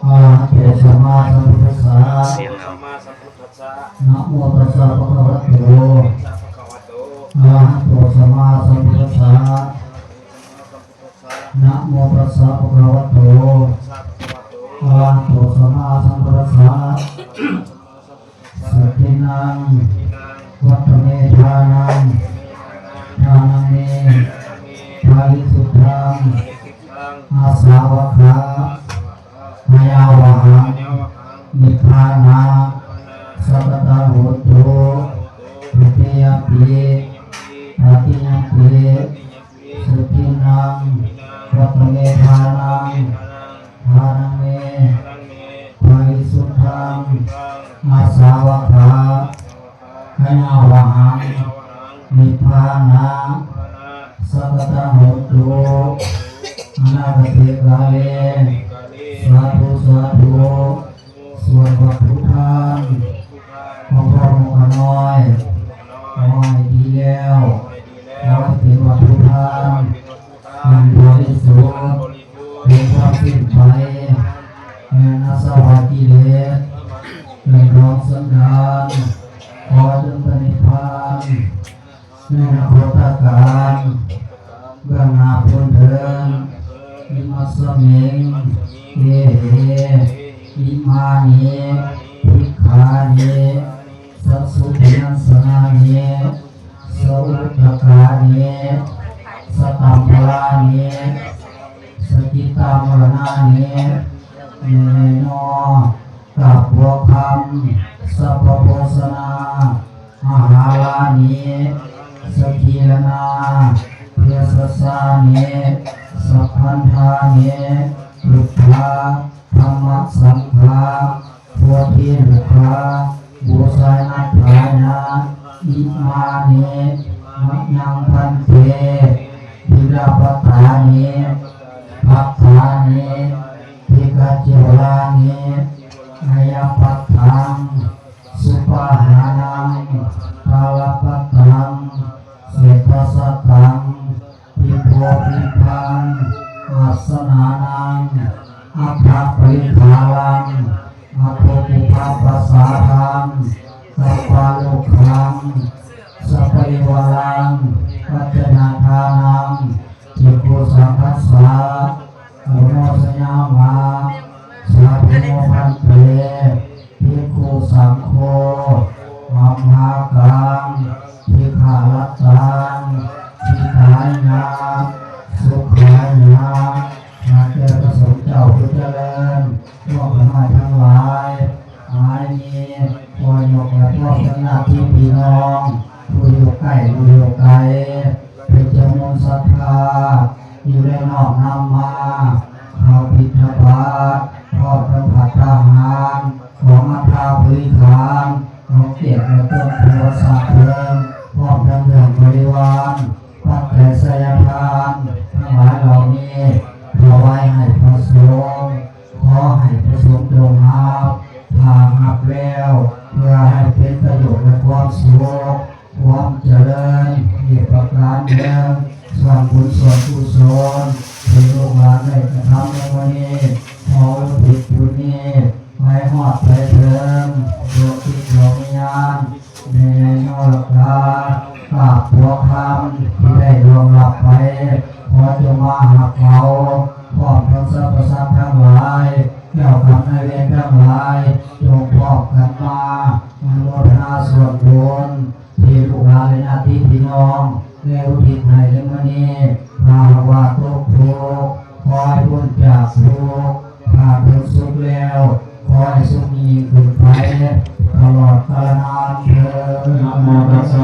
ອະລະຫະໂຕ ສຳມາສຳພຸດທັດສະ ສະມາສຳພຸດທັດສະ ນະໂມຕັດສະ ພະຄະວະໂຕ ສະພະຄະວະໂຕ ອະລະຫະໂຕ ສຳມາສຳພຸດທັດສະ ນະໂມຕັດສະ ພະຄະວະໂຕ ອະລະຫະໂຕ ສຳມາສຳພຸດທັດສະ ສະທິນນັງ ວັດຕະເມ ທານັງ ທານັງເມ ປະລິສຸດທັງ ອາສາວະຄະ ພະຍາວະຫັງ ນິບພານະ ສະກະຕາໂຫຕຸ ທຸຕິຍະປິ ຕະຕິຍະປິ ສຸທິນັງ ວັດຕະເມ ທານັງ ທານັງເມ ປະລິສຸດທັງ ອາສາວະຄະ ພະຍາວະຫັງ ນິບພານະ ສະກະຕາໂຫຕຸ ອະນາກະຕິກາເລ ສາທຸ ສາທຸ ສ່ວນວັດຖຸທານ ຂອງພວກນ້ອຍ ຂໍໃຫ້ດີແລ້ວ ຂໍໃຫ້ເປັນວັດຖຸທານ ອັນບໍລິສຸດ ເປັນຄວາມສິ້ນໄປແຫ່ງອາສະວະກິເລດ ເປັນດອງສັນດານ ຂໍຈົງປະນິບພານ ໃນອະນາຄົດຕະການເບື້ອງໜ້າໂພ້ນເທີ້ນ. ອິມັດສະມິງ ເອເຫ ອິມານິ ພິກຂານິ ສະສຸທິນັດສະນານິ ສະອຸດຕະການິ ສະຕັມພະລານິ ສະກິດຕາມະລະນານິ ແມ່ນອ ກາບພວກຄຳ ສັບພະໂພຊະນາ ອາຫາລານິ ສະກີລະນາ ເພສັດສານິ ສັບພັນທານິ ພຸດທະ ທຳມະ ສັງຄະ ໂພທິລຸກຂະ ບູຊານັດຖາຍະ ອິມານິ ມະຍັງພັນເຕ ພິລະປະຕານິ ພັດຖານິ ພິກຂະຈີວະລານິ ອາຍະປັດຖັງ ສຸປະຫານັງ ຕາລະປັດຖັງ ເສດຖະສັດຖັງ ພິໂພພິພັງ ອາສະນານັງ ອັດຖະປະລິຂາລັງ ອະໂທປຸພະປະສາທັງ ກັບປະໂລຄັງ ສັບປະລິວາລັງ ປັດຈະນາທານັງ ພິກຂຸສັງຄັດສະ ໂອໂນຊະຍາມະ ສາທຸໂນພັນເຕ ພິກຂຸສັງໂຄ ອັມຫາກັງ ທິກຂະລັດຕັງ ທິທາຍະ ສຸຂາຍະ. ຂ້າແກ່ພະສົງເຈົ້າຜູ້ຈະເລີນ ພວກຂ້ານ້ອຍທັງຫຼາຍ ໃຫ້ມີ ຂໍຍົກໃຫ້ພວກຄະນະພີ່ນ້ອງ ຜູ້ຢູ່ໃກ້ ຜູ້ຢູ່ໄກ ເປັນຈຳນວນສັດທາ ທີ່ໄດ້ນ້ອມນຳມາເຂົ້າບິນທະບາດ ພ້ອມທັງພັດຕາຫານ ຂອງອັດຖະບໍລິຂານ ຂອງເກດແລະຕົ້ນໂພສາເພິງ ພ້ອມທັງເຄື່ອງບໍລິວານ ປັດໄຈໄສຍະທານ ທັງຫຼາຍເຫຼົ່ານີ້ ຖວາຍໃຫ້ພະສົງ. ຂໍໃຫ້ພະສົງຈົ່ງຮັບ ຖ້າຮັບແລ້ວ ເພື່ອໃຫ້ເປັນປະໂຫຍດ ແລະ ຄວາມສຸກ ຄວາມຈະເລີນ ອີກປະການໜຶ່ງ ສ່ວນບຸນສ່ວນກຸສົນ ທີ່ລູກຫຼານໄດ້ກະທຳໃນມື້ນີ້ ຂໍອຸທິດບຸນນີ້ ໃຫ້ຮອດໄປເຖິງດວງຈິດດວງວິນຍານ ແມ່ໃຫຍ່ນໍລະກາ ກາບພວກຄຳທີ່ໄດ້ລ່ວງລັບໄປ ຂໍຈົ່ງມາຮັບເອົາ ພ້ອມທັງສັບພະສັດທັງຫຼາຍ ເຈົ້າກຳນາຍເວນທັງຫຼາຍ ຈົ່ງພ້ອມກັນມາອະນຸໂມທະນາສ່ວນບຸນ ທີ່ລູກຫຼານ ແລະ ຍາດຕິພີ່ນ້ອງ ໄດ້ອຸທິດໃຫ້ໃນມື້ນີ້. ຖ້າຫາກວ່າຕົກທຸກ ຂໍໃຫ້ພົ້ນຈາກທຸກ ຖ້າເປັນສຸກແລ້ວ ຂໍໃຫ້ສຸກຍິ່ງຂຶ້ນໄປ ຕະຫຼອດກາລະນານເທີນ. ນະໂມຕັດສະ